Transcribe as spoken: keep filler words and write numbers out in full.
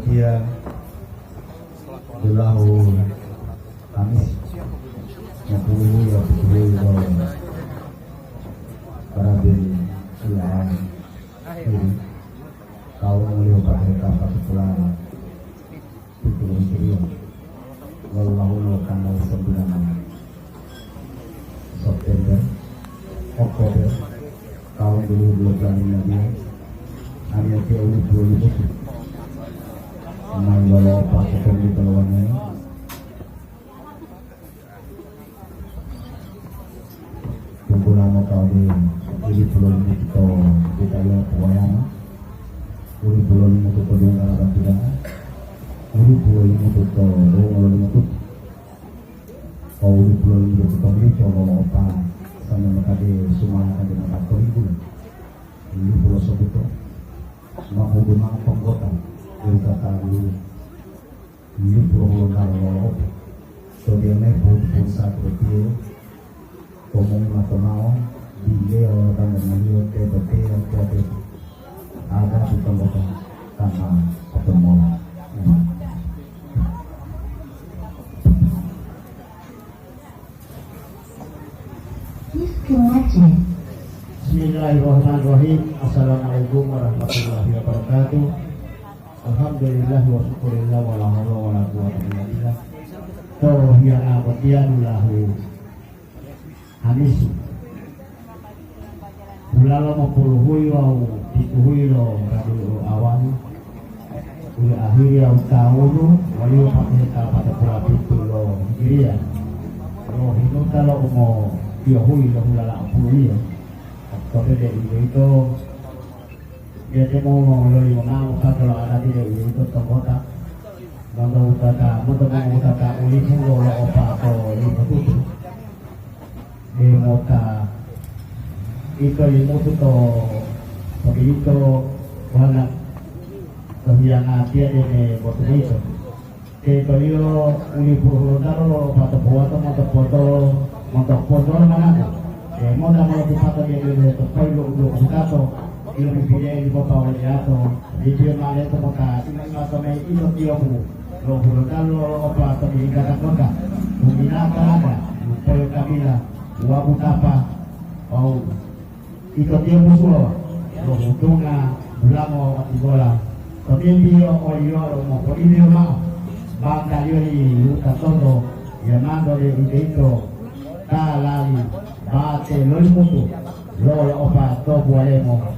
Iya, dulahu Kamis, mopuluhuyi lo putuluyi lo Rabiul Awal Hijri, taun ngolihu pahe kapatupulayi pitu Hijriyah, wallahu lo tanggal sembilan September, Oktober, taun dua ribu dua puluh enam lagi, hanya tiga puluh lima. Main lolo apa ke pemberitahuannya? Kumpulan tahu di, di pulau ini kita, kita yang puayana. Uli pulau ini kita dengar apa tidak? Uli pulau ini kita dengar apa tidak? Wawu uli pulo limo to talu lito lolo'opa, sambe mota de sumangata de mota to libu, libu lo sobuto, ma po'odungohe anggota deu tatalu libu lo Hulontalo lolo'opa. To diyamehu pohutu-pohutu sa'ati botiye, to mongi mato mao, bileyo dangga maliyo tebo-tebo, tebo-tebo. Ada di pondok tanpa pertemuan. Disconnected. Bismillahirrahmanirrahim. Assalamualaikum warahmatullahi wabarakatuh. Alhamdulillah wa syukurillah wa la haula wa la quwwata illa billah. To hiyanga botiya dulahu Hamisu, bulalo mopuluhuyi wawu pituhuyi lo Rabiul Awal, uli ahiri wawu tawunu waliyo patehe ta patapula pitu lo Hijriyah, lo hinuta lo umopiyohuyi lo hulala apululiyo, to bele uwito. Debo lolimo mao wutato lo adati, deuwito to kota, monto wutata, monto mongowutata u lipu lo, lo opa to limututu. De mota ito limutu to, to bilito wana to hiyangatiya deme botu boyito. Teto-Liyo uli pulu hulontalo lo pato powato monto potolo, monto potolo managa. Demo ta molotipato diya-diya to poilu u duwo butato, ilomipide li popa waliyato, dipiyo ma leto mota ima-ima tomai ito tiyopu lo hulontalo lo opa to bilingkata kota, humina talaga, lupoyo kabila, wawu tapa, wawu Ito tiyo musulo lo hutunga bulamo atibola, tomimbiyo oliyo lo mopodidiyo mao bantaliyo li wutatonto, yamanto de uwito ta lali bate lolimutu lo lo'opa to buwalemo